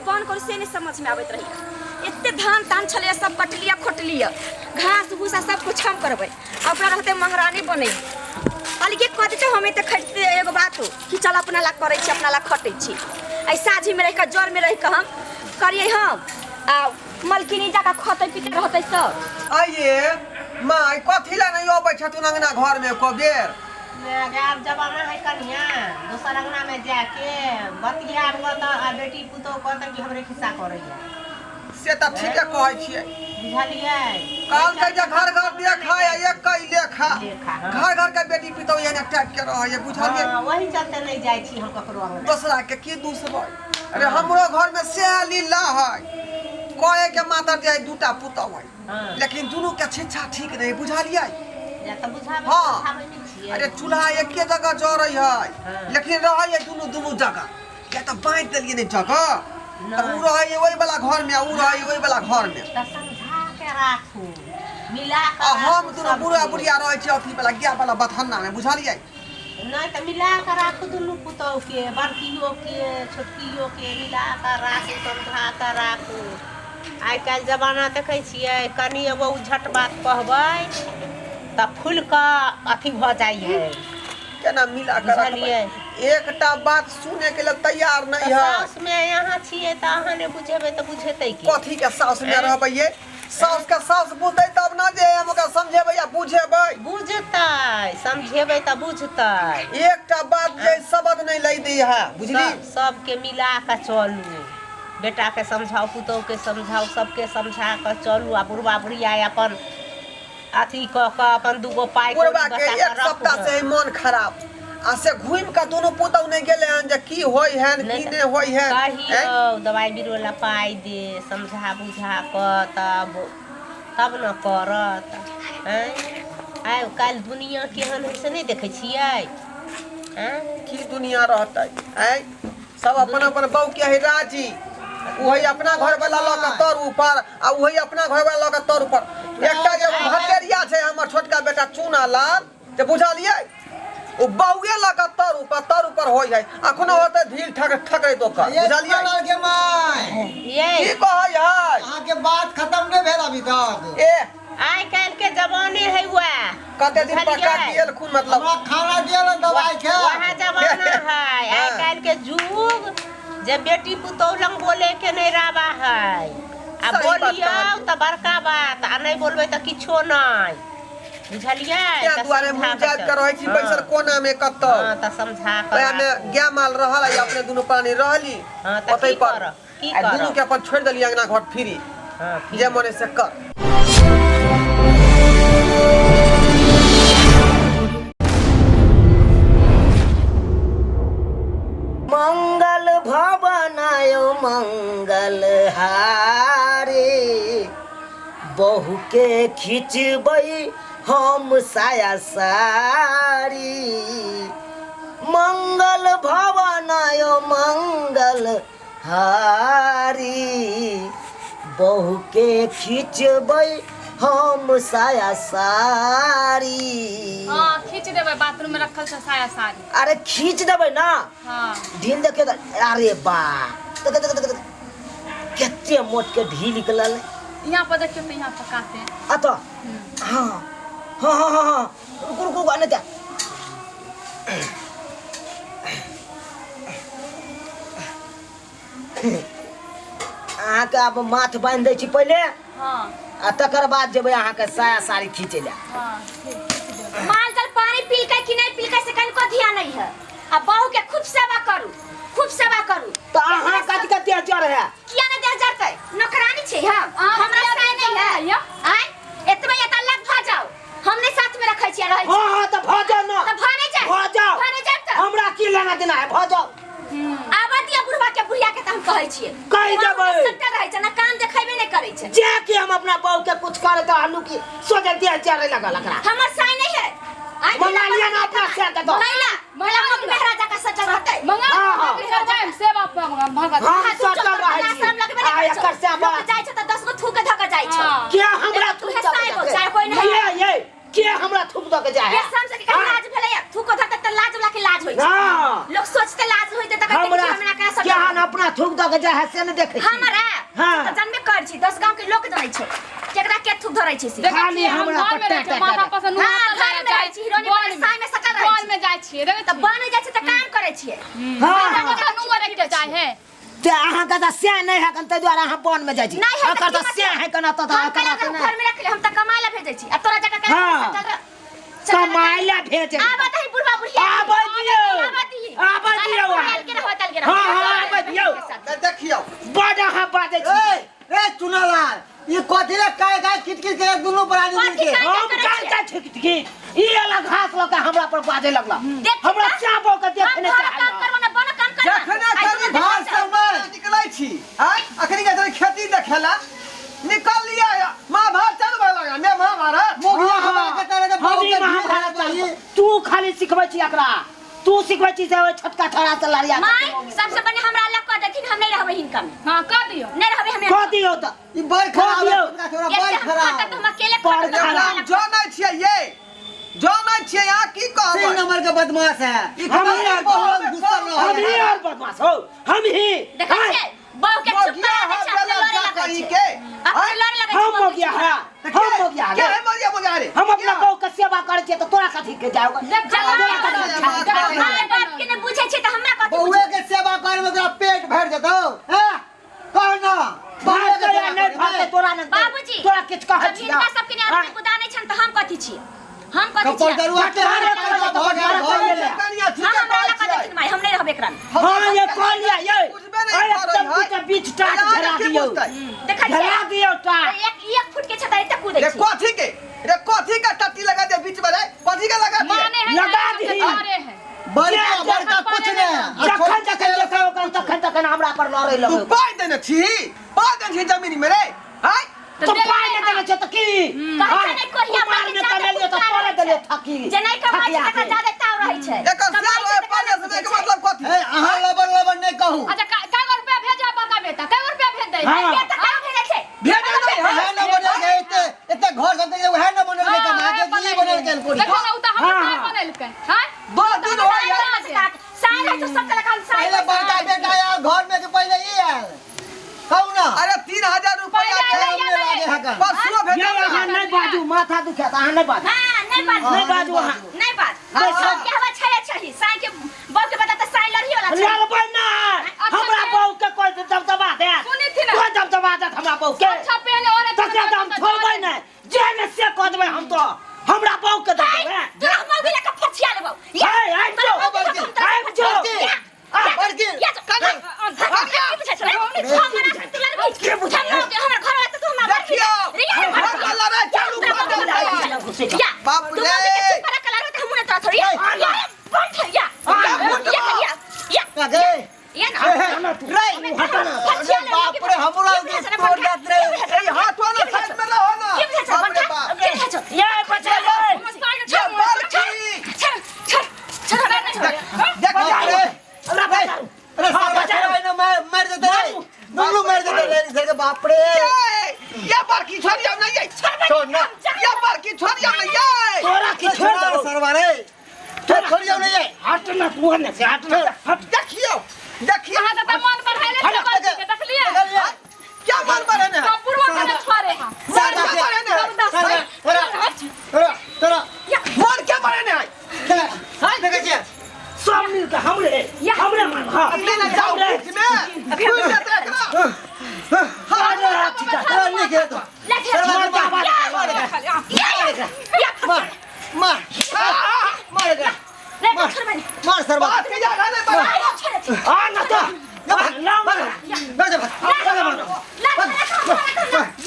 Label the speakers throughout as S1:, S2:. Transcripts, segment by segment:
S1: बंद करू से नहि समझमे आबैत रहैए एते धान तान छलैए सब कटलियै खोटलियै घास भूसा सब कुछ हम करबै अपना रहते महारानी बनै अलगे कऽ देतै हम एते खटते एगो बात हो कि चल अपना ला करै छी अपना ला खटै छी एहि साझीमे रहि कऽ जरमे रहि कऽ हम करियै हम आ मलकिनी जाकऽ खतै पीते रहतै सब
S2: आइए माय कथी लए नहि अबै छथुन अंगना घरमे एको बेर
S3: आब जमाना है कनिया दोसर अंगना में जाके बतियाब गऽ तऽ आ बेटी पुतोह कहतै कि हमरे खिस्सा करैया
S2: से तऽ ठीके कहै छियै
S3: बुझलियै
S2: कहलकै जे घर घर देखा आ एक कै लेखा
S3: लेखा, हँ।
S2: घर घर के बेटी पितौ एने टाइप के रहै बुझलियै
S3: हँ, वही चलते नहीं जाइ छी हम ककरो अंगना
S2: दोसरा के की दूसबै अरे हमरो घर में सएह लीला है कहे के मातर जे दूटा पुतौ है
S3: हँ।
S2: लेकिन दुनू के शिक्षा ठीक नहीं बुझलियै
S3: या तऽ बुझाबै
S2: हँ।
S3: बुझाबै नहि छियै
S2: अरे चूल्हा एके जगह जरै है
S3: हँ।
S2: लेकिन रहै है दुनू दुनू जगह किया तऽ बाँटि देलियै ने जगह तऽ उ
S3: नहि।
S2: रहै है ओहि वाला घर में आ उ रहै है ओहि वाला घर में
S3: तऽ समझा के राखू मिला के
S2: आ हम
S3: राखू
S2: दुनू बुढ़ा
S3: सबके।
S2: बुढ़िया रहै छी अथी वाला गाय वाला बथन्ना में बुझलियै
S3: नहि तऽ मिला कऽ राखू दुनू पुतहुके बड़कियोके छोटकियोके मिला कऽ राखू समझा कऽ राखू आइ काल्हि जमाना देखै छियै कनि एगो उझट बात कहबै तऽ फूलि कऽ अथी भऽ जाइ है
S2: केना मिला कऽ रखबै
S3: बुझलियै।
S2: एकटा बात सुने के लेल तैयार
S3: तऽ
S2: नहीं है
S3: साउसमे अहाँ छियै तऽ अहाँ नहि बुझेबै तऽ बुझेतै के
S2: कथी के साउस में रहबै ये साउस के साउस बुझतै तब ना जे हम ओकरा समझेबै या बुझेबै
S3: बुझतै समझेबै तऽ बुझतै
S2: एकटा बात जे शब्द नहीं लै दै है बुझली
S3: सबके मिला कऽ चलू बेटाके समझाउ पुतोहुके समझाउ सबके समझा कऽ चलू आ बुढ़बा बुढ़िया अपन अथी कऽ कऽ अपन दूगो पाइ कौड़ी
S2: बुढ़बा के
S3: बचा कऽ
S2: एक सप्ताह
S3: राखू
S2: से है मन खराब आ से घूमि के दुनू पुतहु नहीं गेले हन जे की होय हन की
S3: नहि
S2: नहीं होय हन हैं?
S3: कहियौ दवाइ बीरो ला पाइ दे समझा बुझा कऽ तब तब ने करत आँय आइ काल्हि दुनिआँ केहन हइ से नहि देखै छियै आँय
S2: की दुनिया रहतै आँय सब अपन अपन बहू के है राजी वही अपना घर वाला लऽ कऽ तर ऊपर आ वही अपना घर वाला लऽ कऽ तर ऊपर एकटा जे भतेरिया छै हमर छोटका बेटा चूना लाल तऽ बुझलियै ओ बौए लऽ कऽ तर ऊपर तर ऊपर होइ है अखनो होतै ढील ठक ठकैत ओकर
S4: ये
S2: बुझलियै
S4: लाल के माय
S3: ये
S2: की कहै है
S4: अहाँ के बात खत्म नहीं भेल अभी तक
S2: ए
S3: आइ काल्हि के जमाने है वएह
S2: कते दिन पर
S3: बुझलियै?
S2: काकी एलखुन मतलब
S4: हमरा खाना दिअ ने दवाई के
S3: वएह जमाना है आइ काल्हि के युग जे बेटी पुतोह लग बोले के नहीं राबा है आ
S2: सही बात
S3: बोलियौ
S2: कहलियै।
S3: तऽ बड़का बात आ नहि बोलबै तऽ किछो नहि बुझलियै
S2: तें
S3: तऽ
S2: दुआरे
S3: समझा
S2: मुँह
S3: कऽ
S2: जाइत के रहै छी
S3: हँ।
S2: बैसल कोना मे कतौ
S3: हँ तऽ समझा कऽ
S2: ओएह मे
S3: राखू।
S2: गाय माल रहल आ अपने दुनू प्राणी रहली
S3: हँ, तऽ
S2: ओतै
S3: की
S2: पर
S3: करब? की
S2: आ
S3: करब?
S2: दुनू के अपन छोड़ि देली अंगना घर फ्री
S3: हँ, की
S2: जे मने से कर
S5: मंगल भवन आयो मंगल हारे बहु के खिचबै हम साया साड़ी मंगल भवन आयो मंगल हारी बहु के खिचबै हम साया साड़ी
S6: हाँ खींच देबै बाथरूम में रखल छै साया साड़ी
S5: अरे खींच देबै ना
S6: हाँ
S5: ढील देखियौ तऽ अरे बा देख देख देख देख कते मोट के ढील निकलल
S6: यहाँ पर देखियौ तऽ यहाँ पर काते
S5: अतः हाँ हाँ हाँ हाँ हाँ रुकू रुकू रुकू आने दे अहाँके आब माथ बान्हि दै छी पहिले
S6: हाँ
S5: आ तकर बाद जेबै अहाँके साया साड़ी खींचै लए
S6: हाँ ठीक खींच देबै
S1: माल जाल पानी पीलकै कि नहीं पीलकै से कनिको ध्यान नहीं है आ बहू के खूब सेवा करू खूब सेवा करू
S5: तऽ अहाँ कथी के देह जर है
S1: किया नहीं देह जरतै नौकरानी छै हम
S6: अहाँ
S1: हमरा
S6: किया
S1: साय
S6: देह
S1: नहीं है
S6: जरतै यौ?
S1: आँय एतबे एतऽ लग भऽ जाओ हम नहीं साथ में रखै छियै रहै
S5: हाँ
S1: छी
S5: हाँ तऽ भऽ जाओ ना
S1: तऽ भऽ नहीं जाए
S5: भऽ जाओ
S1: भऽ नहीं जाए तऽ
S5: हमरा की लेना देना है भऽ जाओ
S1: आबऽ दिअ बुढ़वा के बुढ़िया के तऽ हम कहै छियै
S5: कहि देबै।
S1: सट्टा रहै छै ना काम देखेबे नहीं करै छै
S5: जे कि हम अपना बहू के कुछ करे तो आलू की सोचे देह जरे लगल एकरा
S1: हमर साय नहीं है आइ
S5: मंगा लिया ना अपना से दे दो।
S1: महिला महिला मम्मी मेहरा जाकर सचल रहतै
S6: मंगा
S5: हाँ, हाँ।
S6: कर जाए सेवा भगत
S5: हम
S1: हाँ, तू
S5: सटल
S1: चल,
S5: रहै
S1: बड़ा
S5: छी
S1: शरम लगबे नहि
S5: आ
S1: करै छौ।
S5: एकर से
S1: लोक जाइ छौ तऽ 10 गो थूक धऽ कऽ जाइ छौ।
S6: हाँ।
S5: के हमरा
S1: तू
S5: थूक
S1: हे
S5: दऽ
S1: साय
S5: के
S1: गो,
S5: जाए?
S1: चाहे कोइ नहि।
S5: ये ये के हमरा थूक दऽ के जाए
S1: ये शरम से केकर लाज भेलैया? थूक धऽ कऽ तऽ लाज वला के लाज होइ छै।
S5: हाँ
S1: लोक सोचते लाज होइतै तऽ कहतै कि
S5: हमरा
S1: हमरा केना सटल
S5: केहन अपना अपना थूक दऽ के जाइ है से नहि देखै छी।
S1: हमरा
S5: हाँ।
S1: तऽ जानबे कर छी 10 गांव के लोक जानै छै केकरा के थूक धरै छै से
S6: देखै
S5: खाली
S6: छियै, हम
S5: हमरा
S6: घर में
S5: पर
S6: रहै छियै,
S5: टा- टा-
S6: माथा
S5: टा।
S6: पर से नुआ
S1: हाँ,
S6: तर
S1: घर में
S6: जाइ
S1: रहै छी, हिरोनी
S6: बन
S1: साय में सकल रहै
S6: बन
S1: छी।
S6: में जाइ छियै देखै
S1: तऽ
S6: छियै।
S1: बन जाइ छै तऽ काम करै छियै
S5: हाँ
S6: ओतऽ नुआ रखि के जाइ है
S5: ते अहाँके तऽ सएह नहि है कन ताहि दुआरे अहाँ वन में जाइ छी
S1: नहि है
S5: एकर
S1: तऽ
S5: तऽ
S1: की
S5: सएह है कन तऽ
S1: हम
S5: एकर
S1: कला
S5: तऽ
S1: घर में रख ले हम तऽ कमाय ला भेजै छी आ तोरा जकाँ कला
S5: हाँ।
S1: सटल रह-
S5: कमाय ला भेजै
S1: आबऽ दही बुढ़वा बुढ़िया
S5: आबै दियौ।
S1: आबै दिही।
S5: आबै दियौ अहाँ।
S1: आयल के रहत, आयल के रहत।
S5: हाँ, हाँ, आबै दियौ।
S2: तऽ देखियौ
S5: बड अहाँ बाजै छी
S4: ए ए चुनालाल ई कथी ले काय काय किटकिट के दुनू प्राणी
S1: कथी
S4: मिलके
S1: काय?
S5: हम
S1: करै
S5: काय
S1: छियै?
S5: काय ठीक ठीक ई अलग घास लऽ के हमरा पर बाजै लगला
S1: देख
S5: हमरा
S1: तऽ।
S5: चाबो के
S1: हम
S5: देखने
S1: घरक काम
S5: चाहै
S1: करबो ना बनो काम करबो।
S2: जखने
S1: आइ
S2: कनी
S1: दुनू
S2: घर
S1: देखै
S2: से
S1: छै।
S2: निकलै छी आय अखनी के जरी खेती देखेला निकल लिया महाभारत चल लगा मैं महाभारत
S4: मोगिया हमरा के तरह के
S5: हम
S4: बहुत
S5: ई
S4: के भीड़
S5: महाभारत
S4: है
S5: चल तू खाली सिखबै छी एकरा तू सिखबै छी से ओहि छोटका छोड़ा से लड़िया
S1: माय सबसे पहिले हमरा अलग कऽ देथिन हम नहीं रहबै हिनका में
S6: हाँ कह दियौ
S1: नहीं रहबै हम
S5: कह दियौ तऽ
S4: ई बड़ खराब है
S5: दियौ।
S4: छोटका छोरा
S1: एते
S4: बड़
S1: हम
S4: खराब
S1: खटब तऽ हम अकेले
S5: बड़
S1: खटब,
S5: खराब।
S1: हमरा
S2: हम
S1: अलग
S2: जानै छियै ये जानै छियै अहाँ की
S4: तीन
S2: कहबै
S4: नंबर के बदमाश है
S2: ई
S5: हम
S2: कतऽ
S5: ही
S4: बहुत गुस्सा
S5: हम
S4: रहे
S5: ही और बदमाश हो हम ही
S1: देखै
S5: हाँ,
S1: छियै बहू के चुप
S2: मोगिया
S1: करा दै
S2: है
S1: छै अपने
S2: बेला
S1: लड़े
S2: जा
S1: लगै
S2: कहीं
S1: छै
S2: के
S1: अपने लड़े लगै छै
S5: हम
S1: बहू के
S5: मोगिया
S1: चुप
S5: है हम मोगिया
S2: के
S5: है
S2: है मोगिया मोगिया रे
S5: हम अपना बहू के सेवा करै छियै तऽ तोरा कथी के जाओ
S6: देख
S5: तोरा कथी के
S1: करा। माय बाप के नहि बुझै छै तऽ हमरा कथी
S4: बहुए के सेवा करे में तोरा पेट भर जेतौ हैं कह ना बहुए के
S5: भागतै
S4: सेवा
S5: आ नहि
S4: करे
S5: भागतै
S4: में।
S5: तोरा नहि
S1: बाबूजी
S5: तोरा किछु कहै
S1: जब
S5: छियै
S1: हिनका सबके ने आदमी कुदा नहि छनि तऽ हम कथी छियै हम कथी
S4: कपड़
S1: छियै
S4: दरुआ के
S5: बटवारा
S4: पैसा
S5: करै
S4: भऽ गेल
S5: बटवारा
S4: भऽ
S5: करै
S4: गेल
S2: कनिया
S1: हाँ
S2: ठीके
S1: हमरा
S2: कहै
S1: अलग कऽ
S2: छियै
S1: देथिन माय हम नहि रहबै एकरा में
S5: हाँ ये कह लिया ये
S2: बुझबे नहि
S5: अरे
S2: करै
S5: एकदम
S2: है।
S5: बीच बीच टाट
S2: अहाँ
S5: झरा
S2: की
S5: दियौ
S2: बुझतै?
S1: देखै छियै
S5: झरा दियौ टाट
S1: एक एक फुट के छै तऽ एते कूदै
S2: रे
S1: छै
S2: कथी के रे कथी के टट्टी लगा दे बीच में रे कथी के लगा दिए
S6: माने है
S5: लगा
S6: ना,
S5: दही।
S6: अरे है
S4: बड़का बड़का कुछ नहीं आ
S5: जखन
S4: छोटकी
S5: जखन
S4: के
S5: देखै ओकर तखन तखन हमरा पर लड़ै
S2: तू
S5: लगै
S2: पाइ देने छी पाइ देने छी जमीन में रे आय
S5: तो पाइ नहि देने छै तऽ की
S1: कहै छै नहि कोढ़िया
S5: कुमार
S1: पाइ
S5: मे
S1: जादे
S5: कमेलियै तऽ
S1: कुमार
S5: तोरे
S1: रहै
S5: देलियै
S1: छै।
S5: थकी
S1: जे नहि कमाइ छै
S5: थकिया
S1: तकरा
S5: के।
S1: जादे ताव रहै छै
S2: एकर
S1: कमाइ
S2: साल
S1: छै
S2: होय
S1: तकरा
S2: पाइ
S1: नहि
S2: देने
S1: बुझै
S2: के
S1: छै।
S2: मतलब कथी
S4: ए अहाँ लबर लबर नहीं कहू
S6: अच्छा कै गो रुपया भेजा बड़का बेटा कै गो रुपया भेज दे
S5: हाँ।
S1: के तऽ काम भेजै छै
S2: भेजै नहि है
S4: उहे न बनल के एते एते घर सब के उहे न बनल के कमा के जी बनल के कोरी
S6: देखो ना उ त हमर
S5: हाँ,
S6: साय
S5: हाँ।
S6: बनेलकै हां
S2: दो दिन होय है
S1: साय रहै छै सब कलाकार साय
S4: पहले बड़का बेटा आयल घर में के पहले ई आयल कहू ना
S2: अरे 3000 रुपया
S6: पहिले
S2: के
S4: हमने लागे हकन
S2: परसुओ
S5: ये
S2: भेजल
S5: अहाँ नहि बाजू माथा दुखात अहाँ नहि बाजू
S1: हां नहीं बात
S5: नहीं बाजू अहाँ
S1: नहीं बात के हवा छै छही साय के बहू के बता त साय लड़ही वाला छै
S5: लड़बै नहि हमरा बहू के कोइ दबदबा देत
S6: सुनी थी ना
S5: कोइ दबदबा देत हमरा बहू के
S6: अच्छा पहने और
S5: तकरा तऽ हम छोड़बै नहि जे ने से कऽ देबै हम तो हमरा बहू के दऽ देबै
S1: तोरा हम मौगी लके फसिया लेबौ
S5: ए, आबि जो आबि जो
S4: बड़की
S2: देखियौ घर में लड़ाई चालू भऽ गेल बाप रे
S4: गे बाप रे हमरा के तोड़ जात रे
S2: ए हाथ वाला साइड में रहो ना बाप रे बाप
S5: ये बचा ले
S2: ये बड़की देख
S4: बाप रे
S5: हमरा बचारू
S4: अरे
S5: हाँ,
S4: साला
S5: बचारू।
S4: छोड़ाई ना मार मर जेतै रे दुनू मर जेतै रे इधर के बाप रे
S2: ये ये बड़की छोड़ियौ ना ये
S4: छोड़ ना
S2: ये बड़की छोड़ियौ ना ये
S5: तोरा की छोड़ देबौ
S4: सरवा रे छोड़ छोड़ियौ नहीं ये
S5: हट ना तू ने से हट ना हट
S2: देखियौ देखियौ
S6: अहाँ के त मन बढ़ाइले छै बड़की के देखलियै
S4: देखलियै
S2: क्या मन बढ़ेने है
S6: सब पूर्व के छोड़े हां
S2: मन क्या बढ़ेने है
S4: तोरा तोरा तोरा
S2: मन क्या बढ़ेने है
S4: देखै छियै
S5: सब मिल के हमरे हमरे मान हां
S2: अपने ना जाओ बीच में खुल जाते एकरा
S4: तोरा नहीं खेल तो मार मार मार एकरा मार सरवा
S2: बात के जगह नहीं बना
S5: आ ना तो लाओ ना
S4: भाग जा भाग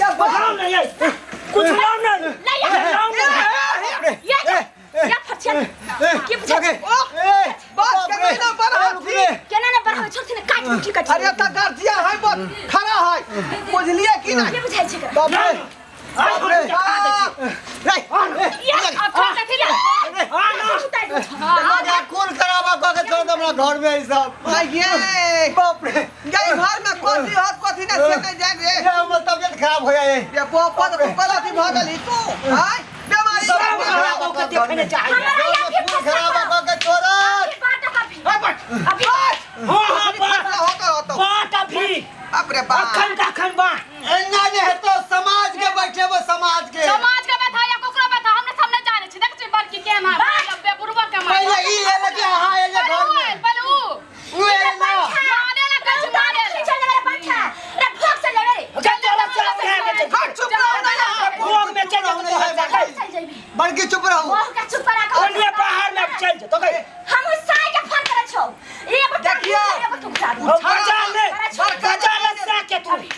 S2: ये बात
S5: लाओ ना ये कुछ लाओ ना लाओ ना
S2: बात के नहीं ना बढ़ा थी
S1: केना ने बढ़ावे छोड़थिन काट मुठी काट
S2: अरे त गार्जियन है बस खड़ा है बुझलिए कि नहीं
S1: के बुझाइ छै एकरा?
S4: बाप रे बाप रे रे
S6: अब छोड़ देखी ले
S4: रे खून खराबा कऽ के छोड़ दे हमरा घर में ई सब
S2: ये
S4: बाप रे
S2: ये घर में कथी हत कथी नहीं से नहीं जान रे
S4: ये हमर तबियत खराब हो जाए
S2: ये पोपो तो गलती भऽ गेली तू आय बीमारी
S5: सब हमरा बहू के देखे ने चाहिए
S1: हमरा या फिर
S4: खून खराबा कऽ के छोड़
S1: अभी बाट अभी
S2: ए बट
S1: अभी
S5: हां हां
S2: फसला होकर होतो
S5: बाट बाटी
S2: बाप रे बाप
S5: अखन का अखन बाँट
S4: एना जे हेतौ समाज के बैठेबो समाज के
S6: समाज के बैठा या ककरो बैठा हमने सामने जाने छी देख छी बड़की केना बे बुढ़वा के मार
S4: पहिले ई एले कि अहाँ एले
S6: पहिले
S4: घर
S6: उ
S4: में
S6: आयल, पहिले उ
S4: उ एले ना
S6: मारे ला कहै छी मारे ला।
S1: चल रे पंखा रे भोग चल रे
S5: चल चल चल चल
S2: हट चुप रहो ना यहाँ।
S5: भोग में चल जेतौ तोहर जाके
S1: चल जेबी
S4: बड़की चुप रहू
S1: ओह का चुप करा के
S5: ओने बाहर में चल जेतौ गई
S1: हम साय के फोन करे छौ एगो
S2: देखियौ।
S1: एगो टुकड़ा दू
S5: हम बचा ले बचा ले साके तू
S1: अभी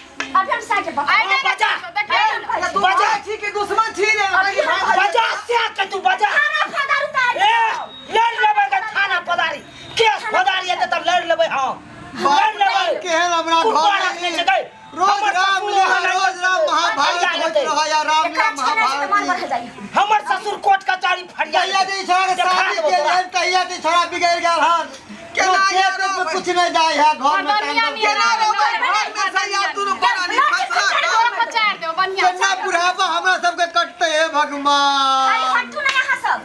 S1: हम साय के बता
S6: आइ नहि
S5: बजा।
S6: देखियौ
S2: तू
S5: बजा।
S2: भाई छी कि दुश्मन छी रे भाई
S5: बजा साके तू बजा
S1: खाना फदारू उतार
S5: ए लड़ लेबै के थाना पदारी केस पदारी हेतै तऽ लड़ लेबै हम लड़ लेबै
S4: केहन हमरा
S5: कुत्ता
S4: घर
S5: रखने
S4: में
S5: छै गई
S4: रोज
S5: हमर
S4: राम
S5: ससुर
S4: लीला
S5: ओहन
S4: रोज राम महाभारत
S5: फरिया
S4: होइत
S5: लेतै।
S4: रहै या राम
S1: एकरा
S4: लीला
S1: छना छै तऽ मन
S4: महाभारत
S1: बढ़ जाइ
S5: हमर ससुर कोर्ट कचहरी फरिया
S4: तहिया
S5: लेतै।
S4: जे ई छोड़ा के
S5: देखा
S4: शादी
S5: देबो
S4: के
S5: तोरा।
S4: लेल तहिया जे ई छोड़ा बिगड़ि गेल हन
S2: केना
S4: केना
S2: यार
S4: खेत में
S2: रहबै?
S4: कुछ नहीं जाय है घर में
S6: मर्दानिया
S4: काम
S6: नियर।
S2: केना रहबै घर में से यार दुनू प्राणी फैसला कर
S6: पचार देबो बढ़िया
S4: केना बुढ़ापा हमरा सबके कटते हे
S1: खाली
S4: भगवान
S1: हटू ना यहाँ सब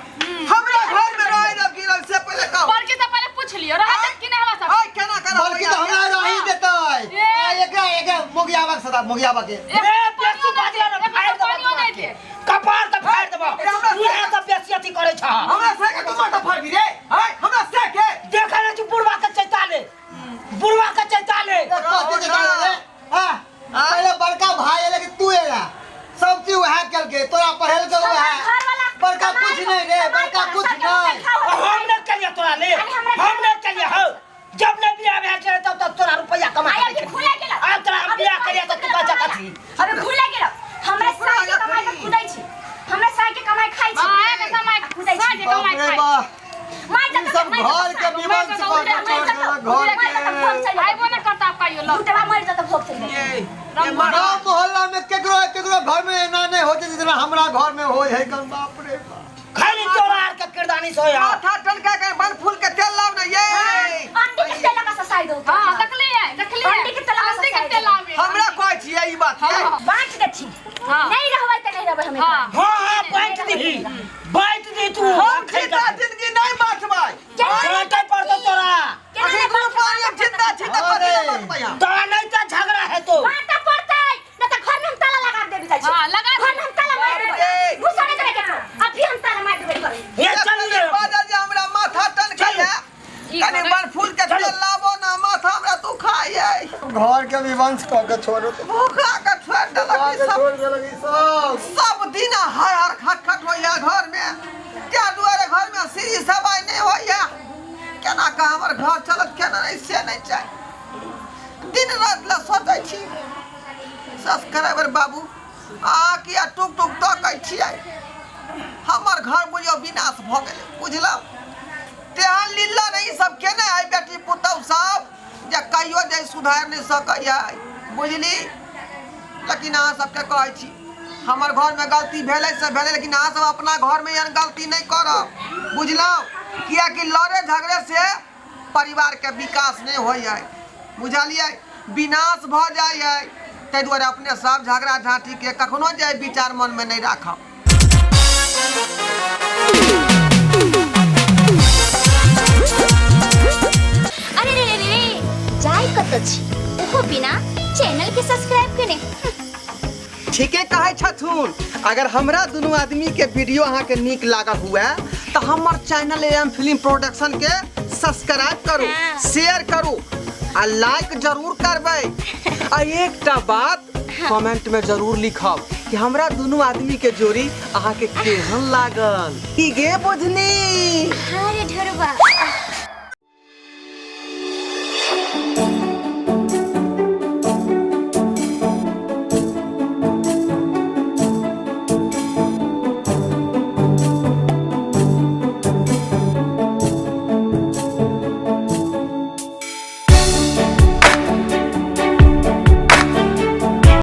S2: हमरा घर में रहे ना गिरल से पहिले कहो
S6: बड़की से पहिले पूछ लियो रहत कि नहि हमरा सब
S2: ओए केना करब
S4: बल्कि तो हमरा रही देतै
S6: ए।
S4: आ एकरा एकरा मोगियाबा के सदा मोगियाबा के
S5: ए बेसी बाजला ना फाड़ देबो
S6: पानियो
S5: तोरा
S6: नहि
S5: के।
S6: दे।
S5: कपार तऽ फाड़ देबो
S2: हमरा
S5: तू इएह सब बेसी अथी करै छह
S2: हमरा से के तू माथा फाड़बी रे हाय हमरा से के
S5: देखै नहि छी बुढ़वा के चैताले बुढ़वा के चैताले
S4: कथी के दादा रे हां पहिले बड़का भाई एले कि तू एला सब चीज वएह केलकै तोरा पढ़ेलकै
S1: हमार
S4: वएह
S1: घर वाला
S4: बड़का कुछ नहीं रे बड़का कुछ नहीं
S5: हम नहि केलियै तोरा ले हम नहि केलियै हौ जब नहि बियाह भेल छलै तब तक तोरा रुपैआ कमा
S1: आय
S5: के
S1: अभी खुले गेल
S5: आब तोरा हम बियाह करिया तऽ तू कहै कथी
S1: अभी खुले गेल हमरा साय के कमाई के खुदै छी हमरा साय के कमाई खाइ छी
S6: हाँ, के कमाई
S1: खुदै
S6: साय
S1: छी
S6: के कमाई
S4: बाप रे
S6: खाइ
S4: बाप
S1: मार
S4: ई सब घर के विवंश कऽ के छोड़ देलक घर के
S6: आइबो नहि करता आब कहियो लग
S1: लुटवा मर जत भोग चल जाई
S4: गाँव मोहल्ला में केकरो केकरो घर में एना नहीं होते जितना हमरा घर में होय है कन बाप रे बाप
S5: खाली तोरा आर के किरदानी से होय हौ।
S2: माथा टनका के बन फूल के तेल लाव ना ये
S1: अंडी के तेल लगा ससाई दो
S6: हाँ देखलियै देखलियै
S1: अंडी के तेल लगा
S6: अंडी के
S1: ससाई
S6: तेल आबे
S2: हमरा कहै छियै ई बात ये
S6: हाँ।
S1: बांट देथिन
S6: हाँ।
S1: नहीं रहबै त नहीं रहबै हम
S6: हाँ।
S5: हाँ हाँ बाँटि दही बाँटि दही तू
S2: हम जिंदा जिंदगी नहीं बांटबै
S5: बाँटै पड़तौ तोरा
S1: केना
S2: अभी
S1: नहि
S2: दुनू प्राणी हम जिंदा छी तऽ कथी लए बांटबै हम
S5: तोरा नहीं तऽ झगड़ा हेतौ
S1: बांटऽ पड़तै न त घर में हम ताला लगा देबी जाइ छी
S6: हाँ, लगा
S1: घर में हम ताला मार देबै
S2: अरे।
S1: घुसा नहीं देबै केकरो अभी हम ताला मार देबै घर में
S5: हे चल रे
S2: बाजल जे हमरा माथा टनकै
S5: चलू।
S6: ई
S2: कनि
S6: करै।
S2: बन फूल के
S5: चलू।
S2: तेल लाबो ना माथा हमरा दुखाइए
S4: घर के विवंश कऽ के छोड़ो तो
S2: भूखा के छोड़ देलक
S4: कऽ
S2: ई
S4: के
S2: सब
S4: छोड़ देलक ई सब
S2: सब दिन हर हर खट खट होइए घर में ताहि दुआरे घर में सीढ़ी सवाई नहीं होइए केना कऽ हमर घर चलत केना नहीं से नहीं चाही दिन रात ला सोचै छी सब्सक्राइबर बाबू अहाँ किया टुक टुक तकै छियै हमर घर बुझियौ विनाश भऽ गेलै बुझलहुँ तेहन लीला नहि ई सब केने है बेटी पुतहु सब जे कहियो जे सुधारि नहि सकैए बुझली लेकिन अहाँ सबके कहै छी हमर घरमे गलती भेलै से भेलै लेकिन अहाँ सब अपना घरमे एहन गलती नहि करब बुझलहुँ किएकि लड़े झगड़े से परिवारके विकास नहि होइ है बुझलियै विनाश भऽ जाइ है ताहि दुआरे अपने सब झगड़ा झाँटीके कखनो जे विचार मनमे नहि राखब
S1: अरे रे रे रे जाय कत छी ओहो बिना चैनल के सब्सक्राइब केने
S2: ठीके कहै छथुन अगर हमरा दुनू आदमी के वीडियो अहाँके नीक लागल हुए तऽ हमर चैनल एम फिल्म प्रोडक्शन के सब्सक्राइब करू
S1: हाँ।
S2: शेयर करू आ लाइक जरूर करबै आ एकटा बात कमेंट में जरूर लिखब कि हमरा दुनू आदमी के जोड़ी अहाँके केहन लागल की गे बुझनी
S1: हाँ रे ढोरबा।